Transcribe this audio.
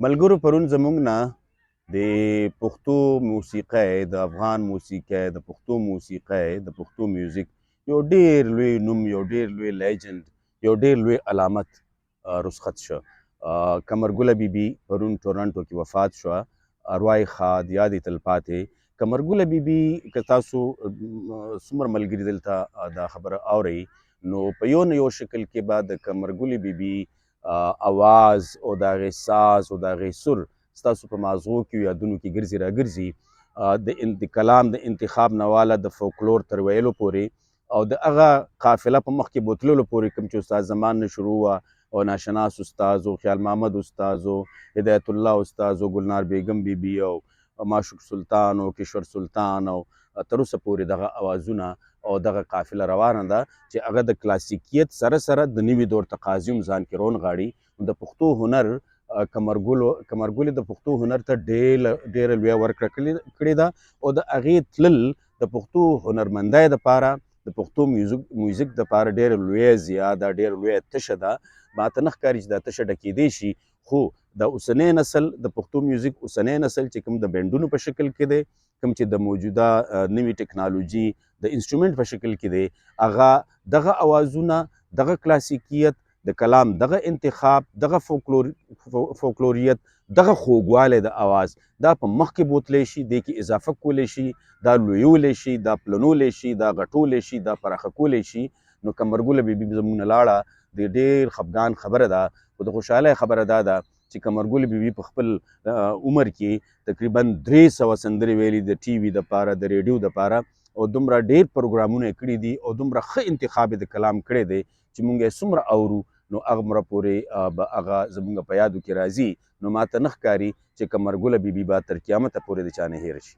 ملګرو، پرون زمونږ نه د پښتو موسیقۍ، د افغان موسیقۍ، د پښتو موسیقۍ، د پښتو میوزیک یو ډیر لوی نوم، یو ډیر لوی لیجند، یو ډیر لوی علامت رخصت شو. قمرګله بي بي پرون ټورنټو کې وفات شوه. اروا یې ښاد، یاد یې تلپاتې. قمرګله بي بي، که تاسو څومره ملګري دلته دا خبره اورئ، نو په یو نه یو شکل کې به د قمرګلې بي بي اواز او د هغې ساز او د هغې سر ستاسو په مازغو کې، یادونو کې ګرځي راګرځي. د کلام د انتخاب نه واله د فوکلور تر ویلو پورې او د هغه قافله په مخ کې بوتللو پورې، کوم چې استاد زمان نه شروع وه او ناشناس استاد او خیال محمد استاد او هدایت الله استاد او ګلنار بیګم بي بي او معشوق سلطان او کشور سلطان او تر اوسه پورې دغه اوازونه او دغه قافله روانه ده، چې هغه د کلاسیکیت سره سره د نوي دور تقاضې هم ځان کې رونغاړي. د پښتو هنر قمرګلې د پښتو هنر ته ډېره لویه ورکړه کړې ده او د هغې تلل د پښتو هنرمندۍ دپاره، د پښتو میوزیک دپاره ډېره لویه ضیاع ده، ډېره لویه تشه ده. ماته نه ښکاري چې دا تشه ډکېدی شي، خو د اوسنی نسل، د پښتو میوزیک اوسنی نسل چې کوم د بینډونو په شکل کې دی، کوم چې د موجوده نوي ټکنالوژي د انسټرومنټ په شکل کې دی، هغه دغه اوازونه، دغه کلاسیکیت، د کلام دغه انتخاب، دغه فوکلوریت، دغه خوږوالی د اواز دا په مخ کې بوتلی شي، دې کې اضافه کولی شي، دا لویولی شي، دا پلنولی شي، دا غټولی شي، دا پراخه کولی شي. نو قمرګله بي بي زموږ نه لاړه، د ډېر خفګان خبره ده، خو د خوشحالۍ خبره دا ده چې قمرګل بي بي په خپل عمر کې تقریبا 300 سندرې ویلي د ټي وي دپاره، د ریډیو دپاره، او دومره ډېر پروګرامونه یې کړي دي او دومره ښه انتخاب یې د کلام کړی دی چې مونږ یې څومره اورو، نو هغومره پورې به هغه زمونږ په یادو کې راځي. نو ماته نه ښکاري چې قمرګله بي بي به تر قیامته پورې د چا نه هېره شي.